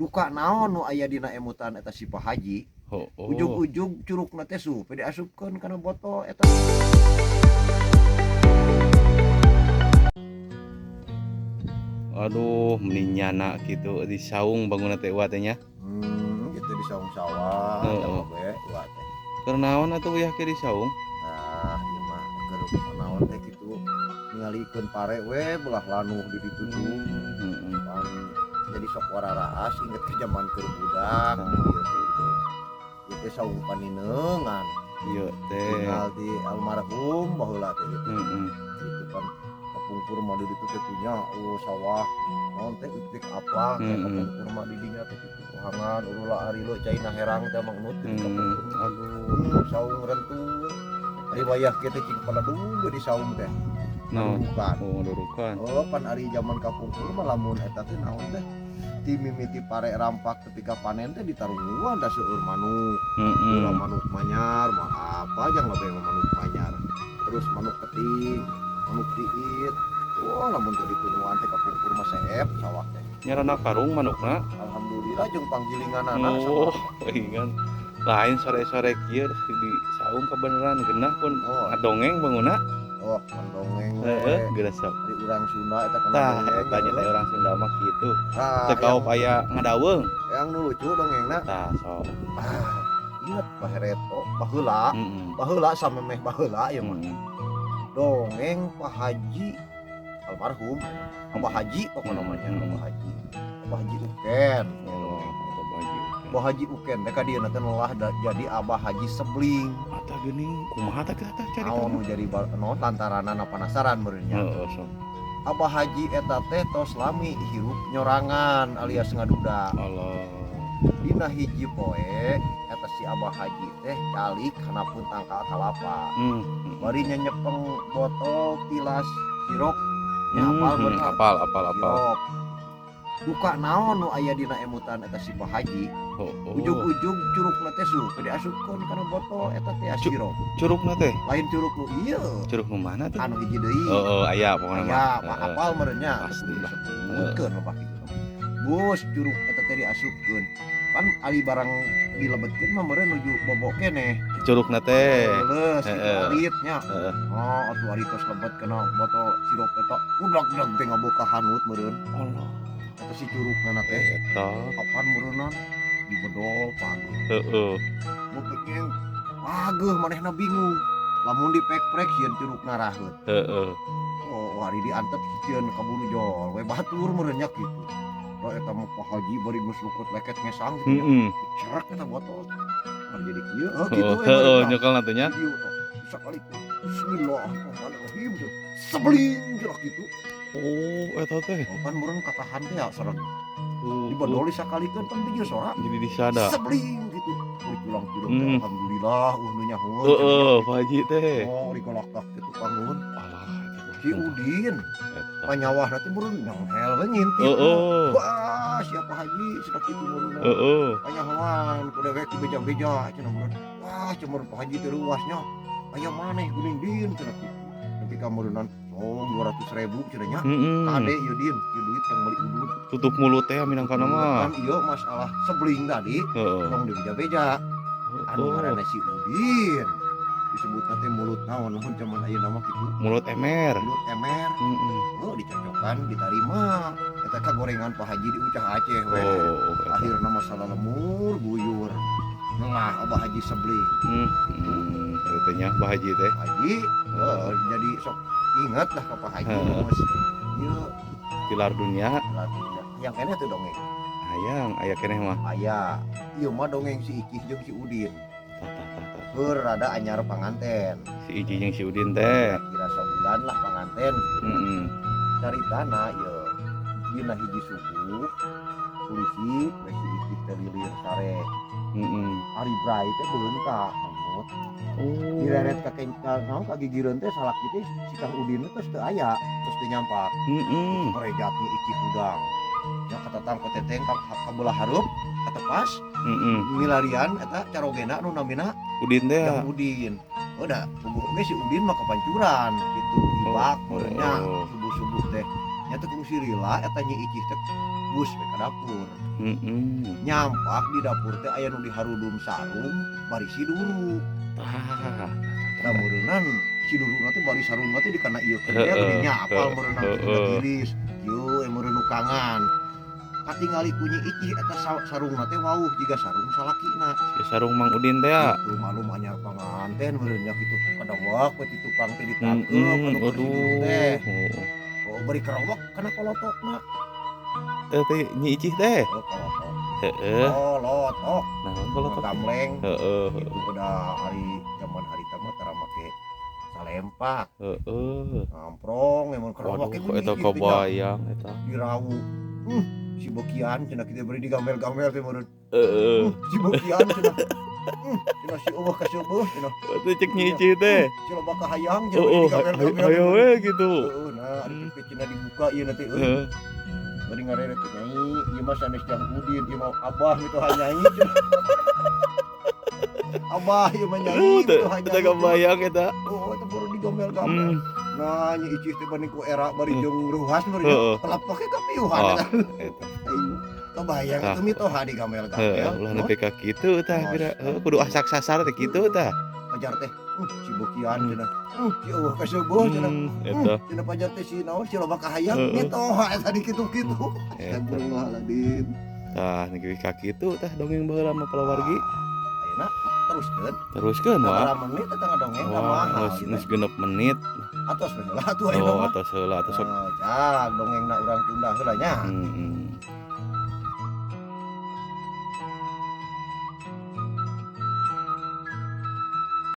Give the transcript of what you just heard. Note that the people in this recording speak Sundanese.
Duka naon nu aya dina emutan eta si Pak Haji. Oh, oh. Ujug-ujug curugna teh supe diasupkeun kana botol eta. Aduh, meni nyana kitu di saung bangunna teh uwa teh nya. Gitu di saung sawah Heeh. eta we uwa teh. Keur naon atuh uyah ke di saung? Ah, ieu mah keur naon teh kitu ningalikeun pare we belah lanuh di ditu tuh. Pan jadi sok wararaas inget ke zaman keur budak ieu teh gitu. Ieu teh saung panineungan. Ieu teh. Tinggal di almarhum baheula teh gitu. Gitu kan kapungkur mah di ditu teh punya oh sawah naon teh ipik apa teh kapungkur mah di dinya teh kitu hangan urula ari lo caina herang teh mangnut di kapungkur. Aduh. Saung rentu. Ari wayah kieu teh cing paladung di saung teh. Naon? Durukan. Oh, durukan. Oh, pan ari zaman kapungkur mah lamun eta teh naon teh ti mimiti pare rampak ketika panen teh ditarungguan da seueur manuk. Ulah manuk manyar, mah apa jang lebih mah manuk manyar. Terus manuk keting, manuk diit. Wah, lamun teh ditungguan teh kapungkur mah seep sawah teh. Nyarana karung manukna. Alhamdulillah jeung panggilinganana Oh, sawah. ingan. Lain sore-sore kieu di saung kebeneran genah pun Oh. ngadongeng bangunna. Oh, mendongeng Heeh, we. geura sok. Ari urang Sunda eta kana Tah, dongeng. eta nya teh urang Sunda mah kitu. Tah, Teu kaop aya ngadaweung. Yang nu lucu dongengna. Tah, sok. Ah, inget Pak Hereto, baheula. Baheula samemeh baheula ieu mah. Dongeng Pak Haji almarhum, Abah Haji pokokna namanya, Abah Haji. Abah Haji Uken. Oh, Abah Haji Uken. Abah Haji Uken teh ka dieu teh lelah jadi Abah Haji Sebling. Ata geuning kumaha tah kita teh carita? Naon nu jadi naon lantaranana penasaran meureun nya. Heeh, sok. Abah Haji eta teh tos lami hirup nyorangan alias ngaduda. Allah. Dina hiji poe eta si Abah Haji teh calik hanapun tangkal kalapa. Bari nyepeng botol tilas sirup. Nya apal bener. Apal apal apal. Sirup. Duka naon nu aya dina emutan eta si Pak Haji. Oh, oh. Ujug-ujug curugna teh supe diasupkeun kana botol eta teh sirup. Curugna teh? Lain curug nu ieu. Curug nu mana teh? Anu hiji deui. Heeh, aya pokona mah. Aya, mah apal meureun nya. Pasti lah. Disebutkeun mah kitu. Bus curug eta teh diasupkeun. Pan ari barang dilebetkeun mah meureun nuju bobok keneh. Curugna teh. Leuleus kitu alit nya. Heeh. Oh, atuh ari tos lebet kana botol sirup eta. Udag-udag teh ngaboka hanut meureun. Allah. Eta si curugna teh. Eta. Kapan meureunnan dibedol pageuh. Heeh. Beupeung pageuh manehna bingung. Lamun dipek-prek sieun curugna raheut. Heeh. Oh, hari diantep sieun kaburu jol we batur meureun nya kitu. Da eta mah Pak Haji bari geus lukut leket ngesang kitu nya. Cerek eta botol. Ari jadi kieu, heuh kitu we Heeh, meureun. nyekel na teh nya. Video tah. Sakali bismillahirrahmanirrahim. Sebeling jerak kitu. Oh, eta teh. Oh, kan meureun katahan teh ya sareng. Dibedol sakalikeun pan bijil sora. Jadi disada. Sebeling gitu. Wih, culang-culung teh alhamdulillah nu nyahoeun. Heeh, Pak Haji teh. Oh, dikolak-kolak kitu pangun. Alah, eta Si Udin. Eta. Panyawahna teh meureun nyonghel we ngintip. Heeh. Wah, siapa Haji cenah kitu meureun. Heeh. Panyahoan ku dewek dibeja-beja cenah meureun. Wah, cemur Pak Haji teh ruas nya. Aya maneh geuning din cenah kitu. Nepi ka meureunan oh 200.000 cenah nya. Kade ieu din, ieu duit yang meuli udud. Tutup mulut teh minangkana mah. Kan ieu masalah sebeling tadi. Heeh. Tong dibeja-beja. Anu ngaranna si Udin. Disebutna teh mulut naon lamun jaman ayeuna mah kitu. Mulut emer. Mulut emer. Oh, dicocokkan ditarima. Eta ka gorengan Pak Haji di Ucah Aceh we. Oh, eta. Akhirna masalah lemur guyur. Ngelah Abah Haji sebeling. Eta teh nya Abah Haji teh. Haji, jadi sok ingat lah ka Pak Haji geus. Ieu Pilar dunia. Pilar dunia. Yang keneh teh dongeng. Hayang aya keneh mah. Aya. Ieu mah dongeng si Ikih jeung si Udin. Tah, tah, tah, tah. Keur rada anyar panganten. Si Iji jeung si Udin teh. Kira sabulan lah panganten gitu. Caritana ieu dina hiji subuh polisi we si Ikih teh lilir sare. Ari brai teh beunta mamut. Oh. Direret ka naon ka gigireun teh salaki teh si Kang Udin teh tos teu aya, tos teu nyampak. Merejat ni Ikih hudang. Ya katatang koteteng ka belah hareup katepas. Milarian eta carogena nu namina Udin teh. Kang Udin. Udah, subuh oge si Udin mah kepancuran gitu. Ibak meureun nya Oh. subuh-subuh teh. Nya teh kungsi lila eta Nyi Icih teh bus we ka dapur. Nyampak di dapur teh aya nu diharudum sarung bari si duru. Tah. Da meureunan si duru teh bari sarung teh dikana ieu teh geuning nya apal meureunan teh dina tiris. Kieu we meureun nukangan. Katingali ku Nyi Icih eta sarungna teh wauh jiga sarung salakina. Si sarung Mang Udin teh ya. Itu malum anyar panganten meureun nya kitu kadawak we ti tukang teh ditangkeup anu keur si duru teh. Oh, bari kerowak kana kolotokna. Teh teh Nyi Icih teh. Oh, kolotok. Heeh. Kolotok. Naon kolotok? Gamleng. Heeh. Itu udah hari zaman harita mah tara make salempak. Heeh. Ngamprong emang kerowak Waduh, eta kabayang eta. Dirawu. Si bokian cenah kitu beri digamel-gamel teh meureun. Heeh. Si bokian cenah. Cenah si eueuh ka seueuh cenah. Atuh cek Nyi Icih teh. Si loba kahayang cenah Heeh, digamel-gamel. hayo we gitu. Heeh, nah ari cenah dibuka ieu nanti euy. Heeh. Bari ngareret teh nyai, ieu mah sanes Jang Udin, ieu mah abah gitu nyai. Abah ieu mah nyai gitu Eta nyai. kabayang eta. Oh, eta baru digomel-gamel. Nah, Nyi Icih teh bani ku era bari jeung ruhas bari telapake kapiuhan Oh, eta. eta. Aing kebayang Tah. itu mitoha digamel-gamel. Heeh, ulah nepi ka kitu tah kira. Heeh, kudu asak sasar teh kitu tah. Pajar teh, si bokian cenah. Si eueuh ka seueuh cenah. Eta. Cenah pajar teh si naon si loba kahayang Heeh. mitoha eta di kitu-kitu. Eta. Astagfirullahaladzim. Tah nepi ka kitu tah dongeng baheula mah palawargi. Ayeuna teruskeun. Teruskeun wah. Sabaraha menit eta ngadongeng Wah, kumaha geus ieu geus teh? 6 menit. Atos we heula atuh ayeuna Oh, mah. atos heula atuh sok. Oh, cak dongengna urang tunda heula nya. Heeh.